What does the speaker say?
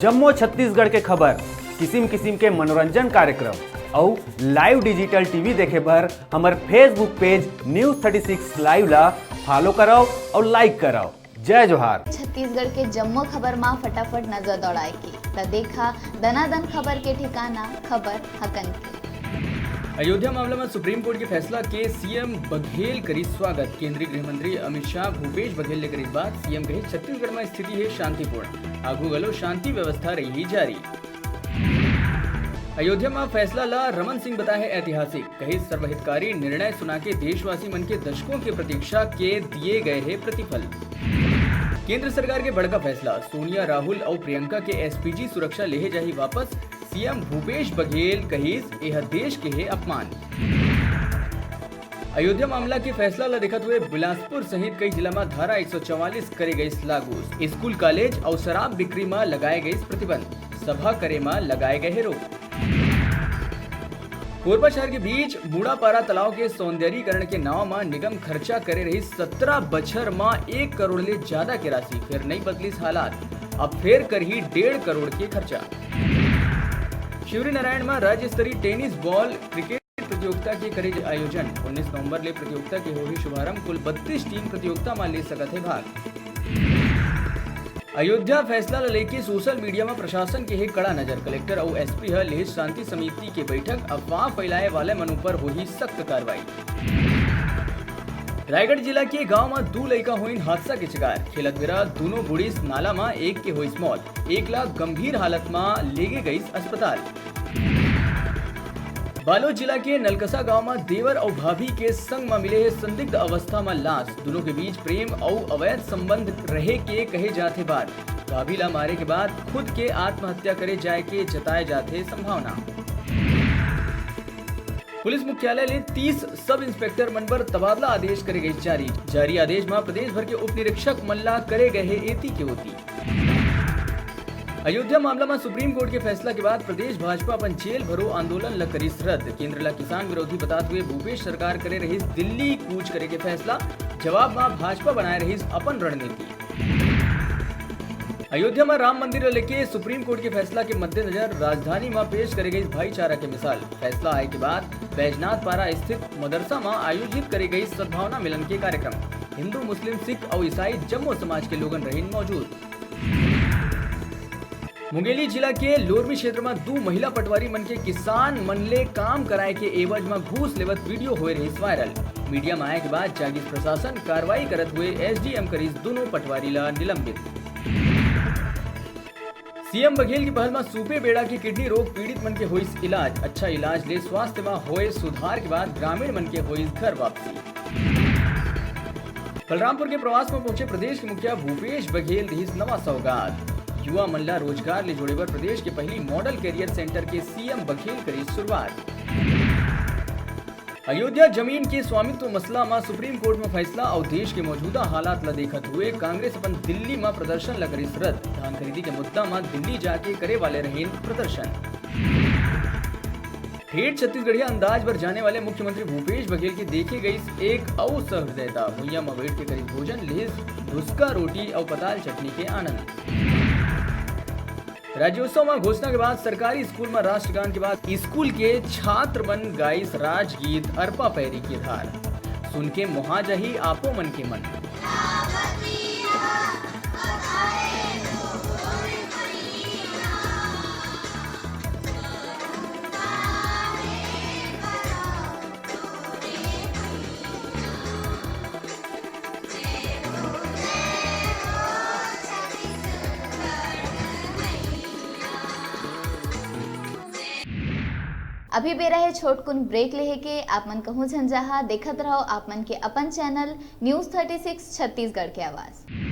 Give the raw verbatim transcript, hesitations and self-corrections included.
जम्मो छत्तीसगढ़ के खबर, किसिम किसिम के मनोरंजन कार्यक्रम अउ live digital TV देखे बर हमर Facebook page News thirty six Live ला follow करव अउ like करव। जय जोहार। छत्तीसगढ़ के जम्मो खबर मा फटाफट नजर दौड़ाए के त देखा दनादन खबर के ठिकाना खबर हकन के। अयोध्या मामला में सुप्रीम कोर्ट के फैसला के सीएम बघेल करिस स्वागत। केंद्रीय गृह मंत्री अमित शाह भूपेश बघेल ले करिस बात। सीएम कहिस छत्तीसगढ़ में स्थिति हे शांतिपूर्ण, आगू घलो शांति व्यवस्था रही जारी। अयोध्या में फैसला ला रमन सिंह बताए हे ऐतिहासिक, कहिस सर्वहितकारी निर्णय सुना के देशवासी मन के दशकों के प्रतीक्षा के दिए गए हे प्रतिफल। केंद्र सरकार के बड़का फैसला, सोनिया, राहुल अउ प्रियंका के एसपीजी सुरक्षा लेहे जाही वापस। सीएम भूपेश बघेल कहिस, एह देश के हे अपमान। अयोध्या मामला के फैसला ला देखत हुए बिलासपुर सहित कई जिला में धारा एक सौ चवालीस करे गइस लागू। स्कूल, कॉलेज अउ शराब बिक्री में लगाए गइस प्रतिबंध, सभा करे में लगाए गए हे रोक। कोरबा शहर के बीच मुड़ापारा तालाब के सौंदर्यीकरण के नाव म निगम खर्चा करे रहिस सत्रह बछर म एक करोड़ ले ज्यादा के राशि, फेर नइ बदलिस हालात, अब फेर करही डेढ़ करोड़ के खर्चा। शिवरीनारायण म राज्य स्तरीय टेनिस बॉल क्रिकेट प्रतियोगिता के करे आयोजन, उन्नीस नवंबर ले प्रतियोगिता के होही शुभारंभ। कुल बत्तीस टीम प्रतियोगिता म ले सकत हे भाग। अयोध्या फैसला ल लेके सोशल मीडिया म प्रशासन के हे कड़ा नजर। कलेक्टर अउ एसपी ह लेहिस शांति समिति के बैठक, अफवाह फैलाए वाले मन ऊपर होही सख्त कार्रवाई। रायगढ़ जिला के गांव म दू लइका होइन हादसा के शिकार, खेलत बेरा दूनों बुड़िस नाला म, एक के होइस मौत, एक ला गंभीर हालत म लेगे गइस अस्पताल। बालोद जिला के नलकसा गांव म देवर अउ भाभी के संग म मिले हे संदिग्ध अवस्था म लाश। दूनों के बीच प्रेम अउ अवैध संबंध रहे के कहे जात हे बात। भाभी ला मारे के बाद खुद के आत्महत्या करे जाए के जताए जात हे संभावना। पुलिस मुख्यालय ले तीस सब इंस्पेक्टर मन बर तबादला आदेश करे गइस जारी। जारी आदेश म प्रदेश भर के उप निरीक्षक मन ला करे गए हे एती के ओती। अयोध्या मामला म सुप्रीम कोर्ट के फैसला के बाद प्रदेश भाजपा अपन जेल भरो आंदोलन ल करिस रद्द। केंद्र ल किसान विरोधी बतात हुए भूपेश सरकार करे रहिस दिल्ली कूच करे के फैसला। जवाब म भाजपा बनाए रहिस अपन रणनीति। अयोध्या म राम मंदिर ल लेके सुप्रीम कोर्ट के फैसला के मद्देनजर राजधानी म पेश करे गई भाईचारा के मिसाल। फैसला आए के बाद बैजनाथ पारा स्थित मदरसा म आयोजित करे गई सद्भावना मिलन के कार्यक्रम। हिंदू, मुस्लिम, सिख अउ ईसाई जम्मो समाज के लोगन रहिन मौजूद। मुंगेली जिला के लोरमी क्षेत्र म दू महिला पटवारी मन के किसान मन ले काम कराए के एवज म घूस लेवत वीडियो होए रहिस वायरल। मीडिया म आए के बाद जागिस प्रशासन, कार्रवाई करत हुए एसडीएम करिस दूनों पटवारी ला निलंबित। सीएम बघेल की पहल म सूपे बेड़ा के किडनी रोग पीड़ित मन के होइस इलाज। अच्छा इलाज ले स्वास्थ्य म होए सुधार के बाद ग्रामीण मन के होइस घर वापसी। बलरामपुर के प्रवास म पहुंचे प्रदेश के मुखिया भूपेश बघेल दिहिस नवा सौगात। युवा मन ला रोजगार ले जोड़े बर प्रदेश के पहली मॉडल कैरियर सेंटर के सीएम बघेल करिस शुरुआत। अयोध्या जमीन के स्वामित्व मसला म सुप्रीम कोर्ट म फैसला अउ देश के मौजूदा हालात ल देखत हुए कांग्रेस अपन दिल्ली म प्रदर्शन ल करिस रद्द। धान खरीदी के मुद्दा म दिल्ली जाके करे वाले रहिन प्रदर्शन। ठेठ छत्तीसगढ़िया अंदाज बर जाने वाले मुख्यमंत्री भूपेश बघेल के देखे गई एक अउ सहृदयता। भुइयां म बैठ के करिस भोजन, लिहिस धुसका रोटी अउ पताल चटनी के आनंद। राज्योत्सव म घोषणा के बाद सरकारी स्कूल म राष्ट्रगान के बाद स्कूल के छात्र मन गाइस राजगीत अरपा पैरी के धार। सुन के मोहा जाही आपो मन के मन। अभी बेरा हे छोटकुन ब्रेक लेहे के। आप मन कहूं झन जाहा, देखत रहो आप मन के अपन channel news thirty six Chhattisgarh के आवाज़।